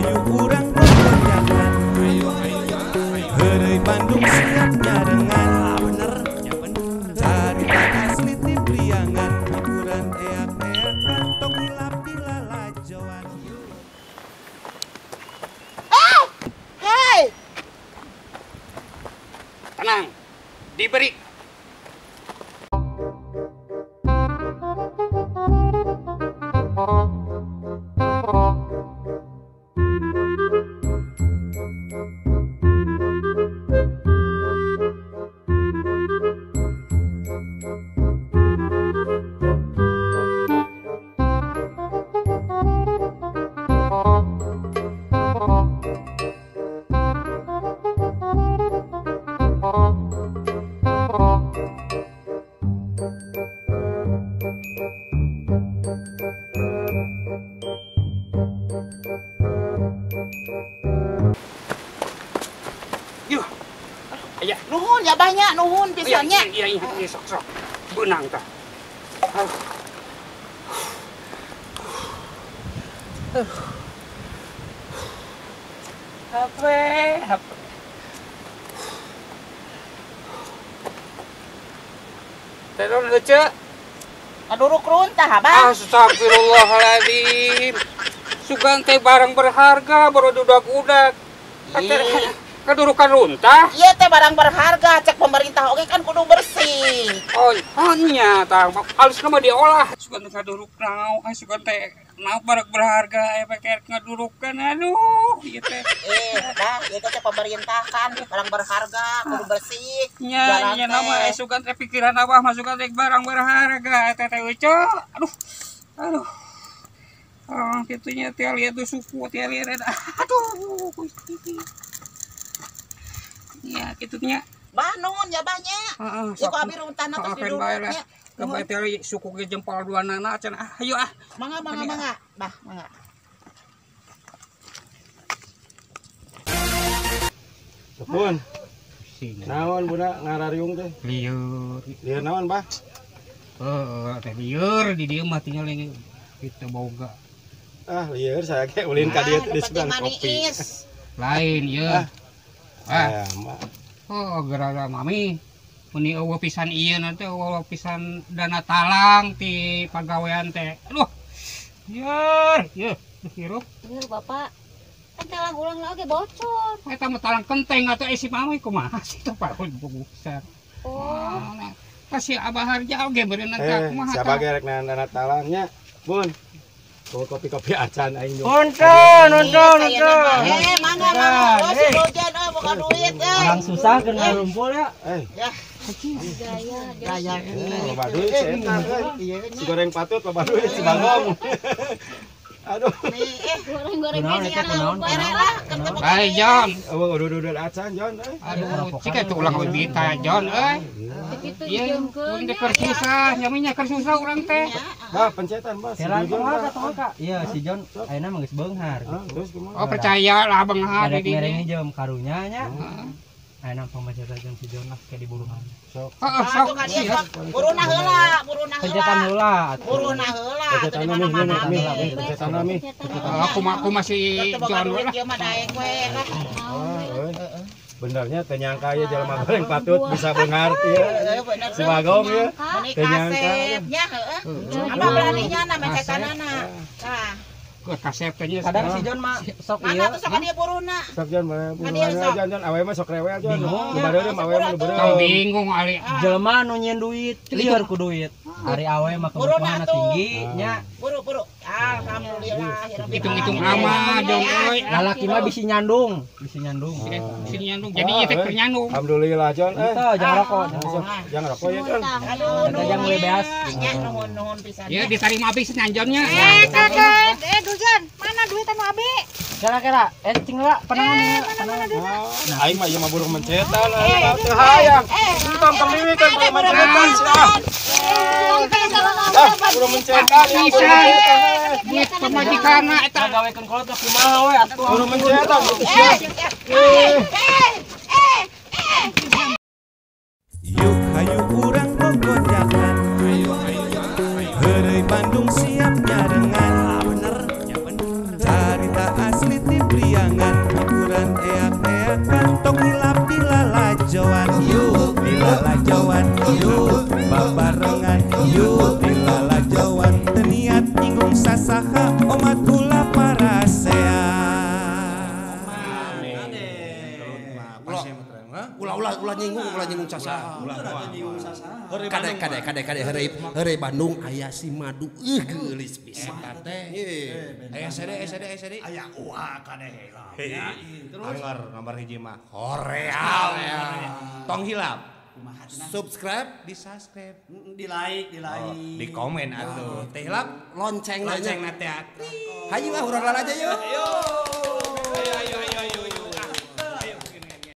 hayu urang gogojakan. Heureuy Bandung siap nyarengan. Bener, ya bener. Carita asli ti Priangan, hiburan eak-eakan tong hilap di lalajoan. Ah! Hei! Tenang, diberi. Yuh. Aya. Nuhun ya banyak, nuhun pisannya. Iya, iya, iya, sok sok. Beunang tah. HP, HP. Teron ece. Kaduruk runtah, Abah. Astagfirullahaladzim. Sugan teh barang berharga baru dudak-udak. Kadurukan runtah? Iya teh barang berharga, cek pemerintah oke kan kudu bersih. Oh, nya tah halusna mah diolah. Sugan teh kaduruk naon, sugan teh naon barang berharga pake ngadurukan aduh ieu teh. Dah ieu teh pemerintah kan barang berharga kudu bersih. Nya nya nama sugan teh pikiran abah mah sugan teh barang berharga eta teh euceu. Aduh. Aduh. Oh, kitu nya teh lihat tuh suku teh lihat. Aduh. Ya, gitunya. Bah nuhun ya banyak. Heeh. Ya ku abi runtahna tos diduruknya. Kebae teh suku ge jempol dua nana cenah. Ah, hayu ah. Mangga mangga mangga. Bah, mangga. Sepun. Naon budak ngarariung teh? Lieur. Lieur naon, Bah? Heeh, teh lieur di dieu mah tinggal kitu boga. Ah, lieur saya ge ulin ka dieu di sebelah kopi. Lain ieu. Ah. Oh, gara-gara mami meni eueuh pisan ieu na teh eueuh pisan dana talang ti pagawean teh. Aduh. Lieur, ieu hirup. Lieur Bapak. Kan talang ulang oge bocor. Eta mah talang kenteng atuh si mami kumaha sih teh parun bubusan. Oh. Kasih Abah Harja oge beureunna teh kumaha. Siapa ge rek dana talangnya? Bun. Kopi-kopi acan aing. Nonton, nonton, nonton. Eh, mangga mangga. Oh, si Bojan euy boga duit euy. Orang susah keur ngarumpul ya. Eh. Ya. Gaya, gaya. Loba duit si eta euy. Si goreng patut loba duit si Bagong. Aduh. Goreng-goreng lah. Bae Jon. Eueuh udah-udah acan Jon euy. Aduh, cik atuh ulah bita Jon euy. Ieu teh keur susah, nyaminya keur susah urang teh. Bah, pencetan, Bah. Kela kumaha ka? Iya, si Jon ayeuna mah geus beunghar gitu. Terus kumaha? Oh, percaya lah beunghar di dieu. Mereng jeung karunya nya. Ayeuna pamacetan jeung si Jon lah kayak diburuhan. Sok. Heeh, sok. Buruna heula, buruna heula. Pencetan heula. Buruna heula atuh di mana-mana. Pencetan mi. Aku masih Jon we lah. Ieu mah daek we lah. Benernya teu nyangka ya jelema goreng patut bisa beunghar ieu. Si Bagong ieu. Teu nyangka. Nya heeh. Apa beraninya na mencetanana. Tah. Keur kasep teh nya. Kadang si Jon mah sok ieu. Mana tuh sok dia buruna. Sok Jon mah buruna Jon Jon awe mah sok rewel Jon. Nu bareureum awe mah nu beureum. Bingung ali. Jelema nu nyieun duit, lieur ku duit. Ari awe mah kebutuhanna tinggi nya. Buru buru. Alhamdulillah. Hitung-hitung amat Jon euy. Lalaki mah bisi nyandung, bisi nyandung. Bisi nyandung. Jadi ieu teh keur nyandung. Alhamdulillah Jon euy. Teu jangan rokok, jangan rokok ya Jon. Aduh, jangan mulai beas. Nya nuhun-nuhun pisan. Ya diterima habis nyanjonnya. Eh, kakak, Dujan, mana duit anu abi? Kira-kira, cing lah, penangan. Mana duitna? Aing mah ieu mah burung mencetan, teu hayang. Tong tong kan burung mencetan sia. Ah, burung mencetan pisan. Duit pamajikanna eta. Gawékeun kolot teh kumaha we atuh. Burung mencetan sia. Yuk hayu urang gogojakan. Heureuy Bandung siap nyarengan. Carita asli ti Yuk babarengan yuk dilalajauan teu niat nyinggung sasaha omat ulah parasea. Ulah nyinggung sasaha. Kade kade kade kade heureuy Bandung aya si madu geulis pisan teh. Aya sede aya uah kade heula. Anggar nomor hiji mah hoream. Tong hilap. Subscribe, di subscribe, di like, di komen atuh. Teh hilap lonceng na teh. Hayu ah urang lalaja yuk. Ayo.